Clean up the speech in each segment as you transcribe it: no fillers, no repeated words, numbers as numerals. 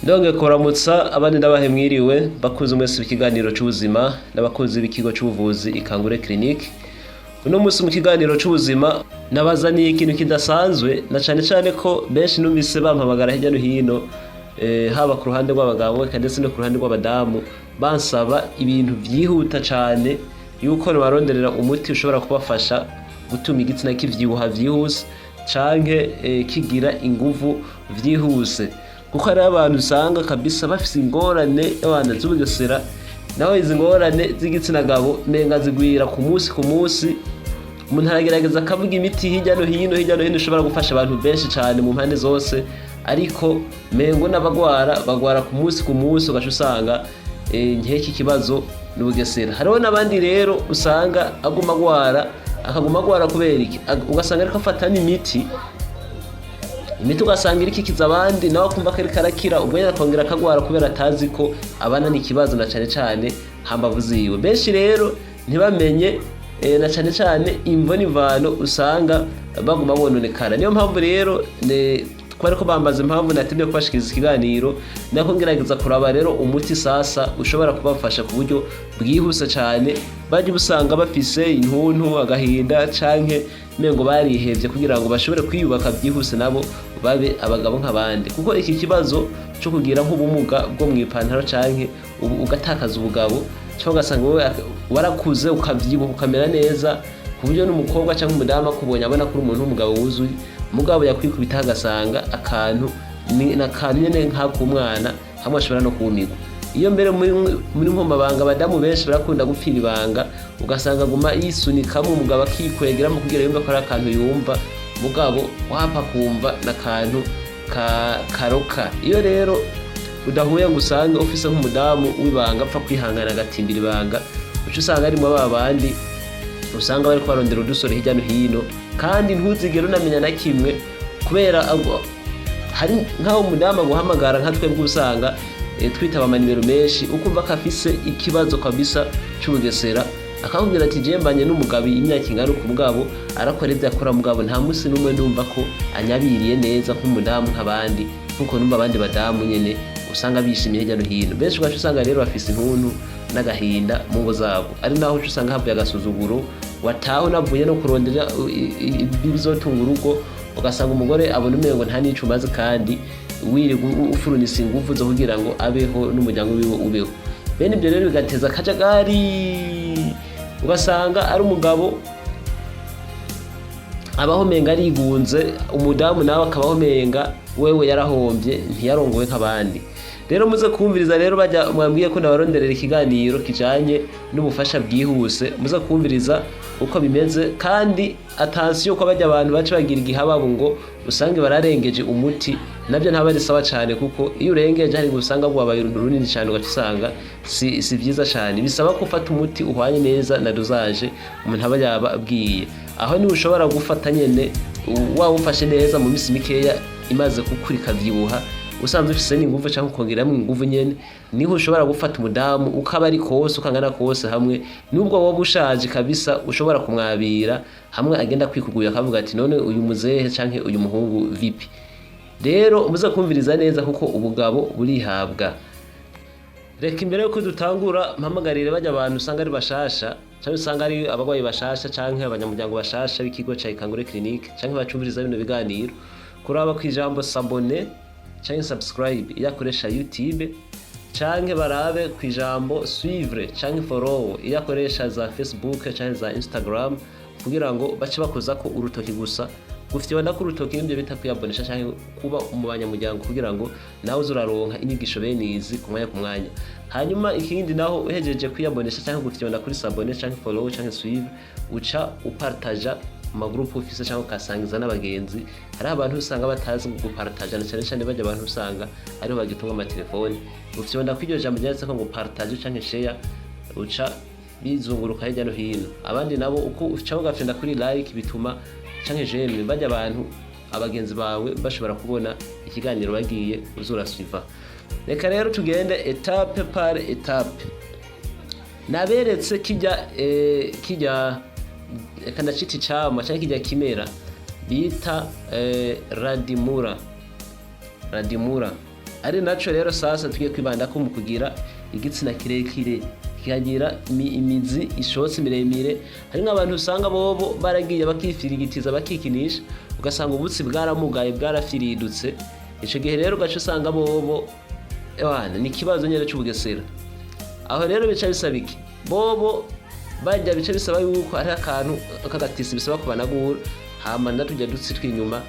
Ndongeye kuramutsa abandi, ndabahe mwiriwe, bakunzi mwese b'ikiganiro c'ubuzima n'abakunzi b'ikigo c'ubuvuzi Ikangure Clinique. Uno munsi mu kiganiro c'ubuzima nabazaniye ikintu kidasanzwe, na cane cane ko benshi numvise bampamagara hirya no hino, haba ku ruhande rw'abagabo eka ndetse no ku ruhande rw'abadamu, bansaba ibintu vyihuta cane yuko nobaronderera umuti ushobora kubafasha gutuma igitsina kivyibuha vyihuse canke kigira inguvu vyihuse, kuko hariho abantu usanga kabisa bafise ingorane y'abantu z'ubugesera. Naho izi ngorane z'igitsina gabo menga zigwira ku munsi ku munsi. Umuntu aragerageza akavuga imiti hirya no hino, hirya no hino, ishobora gufasha abantu benshi cane mu mpande zose, ariko mengo n'abagwara bagwara ku munsi ku munsi, ugaca usanga nk'iki kibazo n'ubugesera. Hariho n'abandi rero usanga aguma agwara, akaguma agwara kubera iki? Ugasanga ariko afata n'imiti, imiti ugasanga iriko ikiza abandi, nawe akumva ko ariko arakira, ubwo nyene akongera akagwara kubera atazi ko abana n'ikibazo, na cane cane hambavu ziwe. Benshi rero ntibamenye na cane cane imvo n'imvano usanga baguma bononekara. Niyo mpamvu rero twariko bambaza impamvu natemye kubashikiriza ikiganiro, nako ngerageza kuraba rero umuti sasa ushobora kubafasha ku buryo bwihuse cane. Bajya usanga bafise intuntu, agahinda, canke mengo barihevye, kugira ngo bashobore kwiyubaka byihuse nabo babe abagabo nk'abandi, kuko iki kibazo cyo kugira nk'ubumuga bwo mu ipantaro canke ugatakaza ubugabo, cyangwa ugasanga wowe warakuze ukavyibuha ukamera neza ku buryo n'umukobwa cyangwa umudamu akubonye abona ko uri umuntu w'umugabo wuzuye, mugabo yakwikubita agasanga akantu ni akantu nyene nk'ak'umwana, hamwe ashobora no kumirwa. Iyo mbere muri nkomabanga, abadamu benshi barakunda gupfira ibanga, ugasanga aguma yisunikamo umugabo akikwegeramo kugira yumve ko ari akantu yumva, mugabo wapfa kumva n'akantu ka karoka. Iyo rero udahuye ngo usange ufise nk'umudamu w'ibanga apfa kwihangana agatimbira ibanga, uca usanga harimwo ba bandi usanga bariko barondera udusore hirya no hino, kandi ntuzigere unamenya na kimwe, kubera hari nk'aho umudamu aguhamagara, nka twebwe usanga twitaba amanimero menshi, ukumva ko afise ikibazo kabisa c'ubugesera, akakubwira ati: "Je mbanye n'umugabo imyaka ingana uku, mugabo arakora ibyo akora, mugabo nta munsi n'umwe ndumva ko anyabiriye neza nk'umudamu nk'abandi, nkuko numva abandi badamu nyene usanga bishimiye hirya no hino." Benshi ugaca usanga rero bafise intuntu n'agahinda mu ngo zabo, ari naho uca usanga havuye agasuzuguro. Wataha unavuye no kurondera ibizotunga urugo, ugasanga umugore abona umengo nta n'ico umaze, kandi wirirwa ufurunisa inguvu zo kugira ngo abeho n'umuryango wiwe ubeho. Bene ibyo rero bigateza akajagari, ugasanga ari umugabo abaho menga arigunze, umudamu nawe akabaho menga wewe yarahombye, ntiyarongowe nk'abandi. Rero muze kumviriza rero, bajya mwambwiye ko nabaronderera ikiganiro kijanye n'ubufasha bwihuse, muze kumviriza uko bimeze. Kandi attention, ko bajya abantu baca bagira igihababu ngo usange bararengeje umuti, nabyo ntaba ari sawa cyane, kuko iyo urengeje hari usanga wabaye uruntu runini cyane, ugaca usanga si vyiza cyane. Bisaba ko ufata umuti uhwanye neza na dosage umuntu aba yaba abwiye. Aho niwe ushobora gufata nyene waba ufashe neza, mu minsi mikeya imaze gukura ikavyibuha, usanzwe ufise n'inguvu cyangwa ukongeramo inguvu nyene, niho ushobora gufata umudamu ukaba ari kose, ukangana kose, hamwe nubwo woba ushaje kabisa ushobora kumwabira, hamwe agenda kwikuguye akavuga ati: "None uyu muzehe canke uyu muhungu vipi?" Rero muze kumviriza neza, kuko ubugabo burihabwa. Reka imbere yuko dutangura mpamagarire bajya abantu usanga ari bashasha, cyangwa usanga ari abarwayi bashasha, canke abanyamuryango bashasha b'ikigo ca Ikangure Clinique, canke bacumviriza bino biganiro, kuraba ku ijambo "s'abonner" canke "subscribe" iyo akoresha YouTube, canke barabe ku ijambo "suivre" canke "follow" iyo akoresha za Facebook canke za Instagram, kugira ngo bace bakozako urutoki gusa. Gufyonda ko urutoki nibyo bita kwiyabonesha canke kuba mu banyamuryango, kugira ngo nawe uze uraronka inyigisho bene izi ku mwanya ku mwanya. Hanyuma ikindi naho, uhejeje kwiyabonesha canke gufyonda kuri "s'abonner" canke "follow" canke "suivre", uca upartaja mu magroupe ufise cyangwa ukasangiza n'abagenzi. Hariho abantu usanga batazi gupartaja, na cyane cyane bajya abantu usanga ariho bagitunga amatelefoni. Ufyonda ko iryo jambo ryanditseko ngo "partage" canke "share", uca bizunguruka hirya no hino. Abandi nabo uko uca ugafyonda kuri "like" bituma, canke "j'aime", bajya abantu abagenzi bawe bashobora kubona ikiganiro bagiye uzurasuiva. Reka rero tugende étape par étape. Naberetse kijya kijya, reka ndacita icamwa canke kijya kimera bita radimura. Radimura Ari naco rero sasa tugiye kwibandako mu kugira igitsina kirekire, kikagira imizi ishotse miremire. Hari nk'abantu usanga bobo baragiye bakifirigitiza, bakikinisha, ugasanga ubutsi bwaramugaye, bwarafiridutse. Ico gihe rero ugaca usanga bobo ewana ni ikibazo nyene c'ubugesera. Aho rero bica bisaba iki? Bobo bajya bica bisaba yuko ari akantu k'agatisi bisaba kubanagura, hama natujya dutsi tw'inyuma,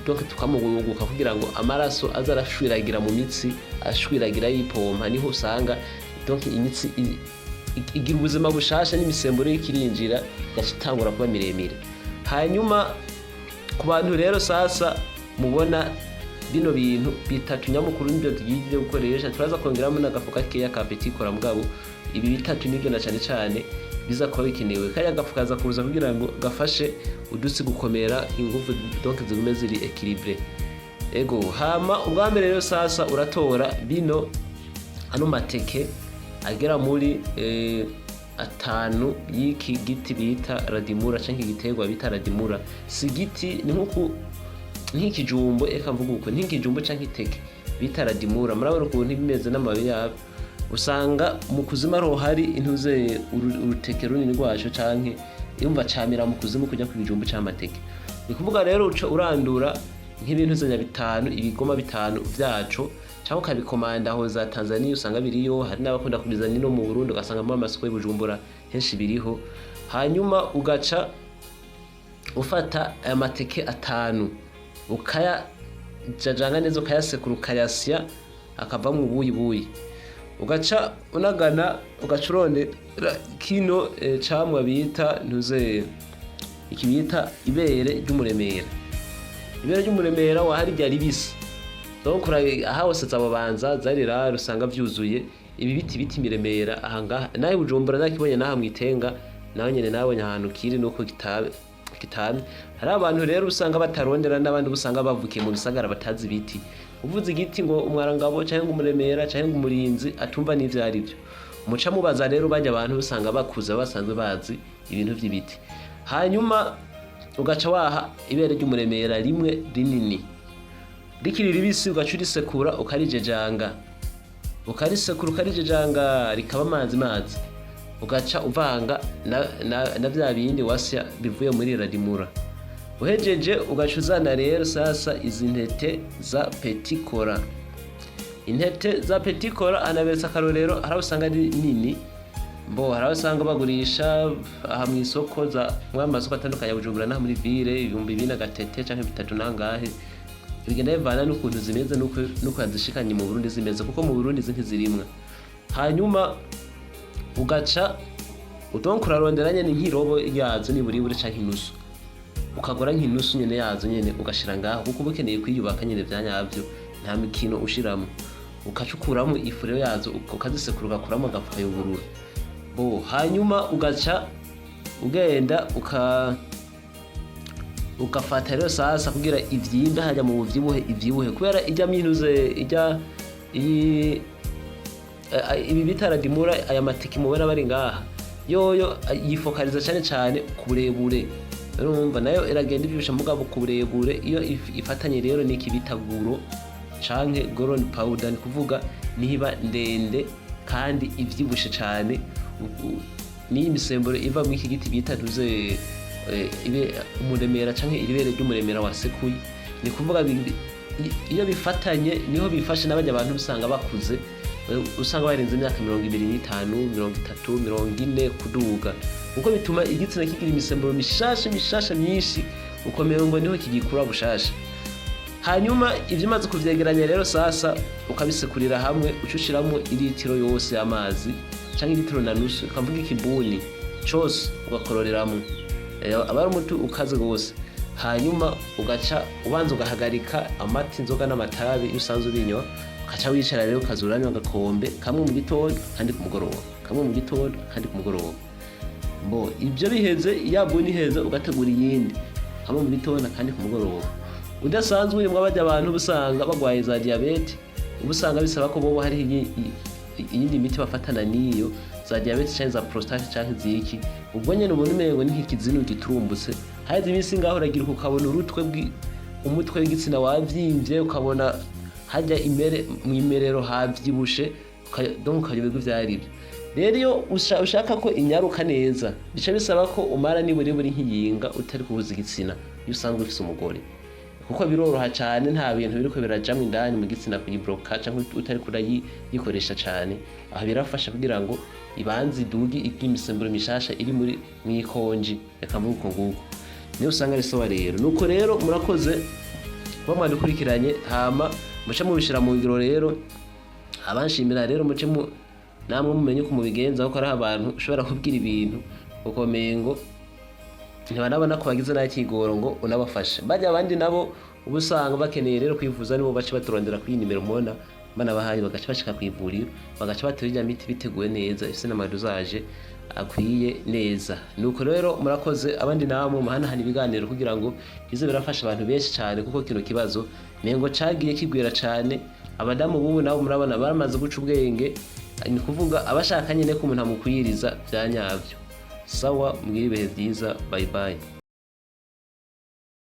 donc tukamuguguka kugira ngo amaraso aze arashwiragira mu mitsi, ashwiragira yipompa. Niho usanga donc imitsi igira ubuzima bushasha, n'imisemburo y'ikirinjira igaca itangura kuba miremire. Hanyuma ku bantu rero sasa mubona bino bintu bitatu nyamukuru nibyo tugiye gukoresha. Turaza kongeramo n'agafu gakeya ka petit cola, mugabo ibi bitatu nibyo na cane cane biza kuba bikenewe. Kariya gafu kaza kuza kugira ngo gafashe udutsi gukomera, ingufu donc zigume ziri équilibré. Ego, hama ubwa mbere rero sasa uratora bino ano mateke agera muri 5 y'iki giti bita radimura canke igiterwa bita radimura. Si igiti, ni nkuku nk'ikijumbo, eka mvuga uko, nk'ikijumbo canke iteke bita radimura. Murabona ukuntu bimeze n'amababi yabyo. Usanga mu kuzimu ariho hari intuze uruteke runini rwaco, canke yumva camira mu kuzimu kujya ku bijumbo c'amateke. Ni kuvuga rero uca urandura nk'ibintu zenya bitanu, ibigoma bitanu vyaco, cyangwa ukabikomanda aho za Tanzania usanga biriyo. Hari n'abakunda kubizana no mu Burundi, ugasanga mu masoko y'Ibujumbura henshi biriho. Hanyuma ugaca ufata aya mateke 5, ukayajajanga neza, ukayasekura, ukayasya, akavamwo ubuyi buyi. Ugaca unagana, ugaca urondera kino camwa bita ntuze iki bita ibere ry'umuremera. Ibere ry'umuremera wahari rya ribisi, donc aha hose za Bubanza zarira usanga vyuzuye ibi biti biti miremera. Aha ngaha nawe Bujumbura nakibonye, naha mwitenga naho nyene nabonye ahantu kiri nuko kitabe kitamye. Hari abantu rero usanga batarondera, n'abandi usanga bavukiye mu bisagara batazi ibiti. Uvuze igiti ngo umwarangabo canke ngo umuremera canke ngo umurinzi, atumva n'ivyo ari byo. Muca mubaza rero bajya abantu usanga bakuze basanzwe bazi ibintu vy'ibiti. Hanyuma ugaca waha ibere ry'umuremera rimwe rinini rikiri ribisi, ugaca urisekura, ukarijejanga, ukarisekura, ukarijejanga rikaba amazi mazi. Ugaca uvanga na vya bindi wasya bivuye muri radimura. Uhejeje ugaca uzana rero sasa izi ntete za petit cola. Intete za petit cola anaberetse akarorero. Hari aho usanga ari nini mbo, hari aho usanga bagurisha aha mu isoko za mu masoko atandukanye ya Bujumbura n'aha muri ville 2000 agatete canke 3 nangahe. Bigenda bivana n'ukuntu zimeze n'uko yazishikanye mu Burundi zimeze, kuko mu Burundi izi ntizirimwa. Hanyuma ugaca udonk urarondera nyene nk'irobo yazo niburiburi canke inusu, ukagura nk'inusu nyene yazo nyene, ugashira ngaho, kuko uba ukeneye kwiyubaka nyene vya nyavyo, nta mikino ushiramo. Ugaca ukuramo ifu rero yazo, ukazisekura, ugakuramo agafu, ukayungurura bo. Hanyuma ugaca ugenda ugafata rero sasa kugira ivyimbe hajya mu buvyibuhe, ivyibuhe kubera ijya minuze ijya iyi ibi bita radimura. Aya mateke mubona bari ngaha yoyo yifokaliza cyane cyane ku burebure. Urumva nayo iragenda ivyibusha mugabo ku burebure. Iyo ifatanye rero n'iki bita guro canke goron powder, ni kuvuga niba ndende kandi ivyibushe cane. N'iyi misemburo iva muri iki giti bita tuze ibe umuremera canke iribere ry'umuremera wasekuye, ni kuvuga iyo bifatanye niho bifashe n'abajya abantu usanga bakuze, usanga barenze imyaka 25, 30, 40 kuduga, kuko bituma igitsina kigira imisemburo mishasha mishasha myinshi, ukomera ngo niho kigikura bushasha. Hanyuma ivyo umaze kuvyegeranya rero sasa ukabisekurira hamwe, uca ushiramo iritiro yose y'amazi canke iritiro na nusu, ukavuga ikibuni cose ugakororeramo. Aba ari umuti ukaze gose. Hanyuma ugaca ubanza ugahagarika amata, inzoga n'amatabi iyo usanzwe ubinywa, ugaca wicara rero ukaza uranywa agakombe kamwe mu gitondo kandi ku mugoroba, kamwe mu gitondo kandi ku mugoroba. Mbo ibyo biheze, ya buni iheze, ugategura iyindi, kamwe mu gitondo kandi ku mugoroba. Udasanzwe urimwo bajya abantu uba usanga bagwaye za diyabete, uba usanga bisaba ko bobo hariho iyindi miti bafatana n'iyo za diyabete canke za prostate canke ziki. Ubwo nyene ubona umengo ni nk'ikizinu giturumbutse. Haheze iminsi ngaho uragira ukabona urutwe umutwe w'igitsina wavyimbye, ukabona Hajya imere mu imerero havyibushe, donc ukayoberwa ivyo arivyo. Rero iyo ushaka ko inyaruka neza, bica bisaba ko umara niburi buri nk'iyinga utari kubuza igitsina, iyo usanzwe ufise umugore, kuko biroroha cyane, nta bintu biriko birajamwo indani mu gitsina kuyibloka, canke utari kurayikoresha cyane. Aho birafasha kugira ngo ibanze idugi imisemburo mishasha iri muri mwikonji, reka mvuge uko nguko, niyo usanga ari sawa. Rero nuko rero murakoze kuba mwadukurikiranye, hama muce mubishira mu ngiro. Rero abanshimira rero, muce mu namwe mumenye uko mubigenza, kuko hariho abantu ushobora kubwira ibintu ukomengo ntibanabona ko bagize n'akigoro ngo unabafashe. Bajya abandi nabo uba usanga bakeneye rero kwivuza, nibo bace baturondera kuri iyi nimero mubona banabahaye, bagaca bashika ku ivuriro, bagaca batera irya miti biteguwe neza, ifise n'ama dosage akwiye neza. Nuko rero murakoze. Abandi namwe muhanahana ibiganiro kugira ngo bize birafasha abantu benshi cyane, kuko kino kibazo nengo cagiye kigwira cyane. Abadamu bubu nabo murabona baramaze guca ubwenge, ni kuvuga abashaka nyine ko umuntu amukwiriza bya nyabyo. Sawa, mugire ibihe byiza, bye bye.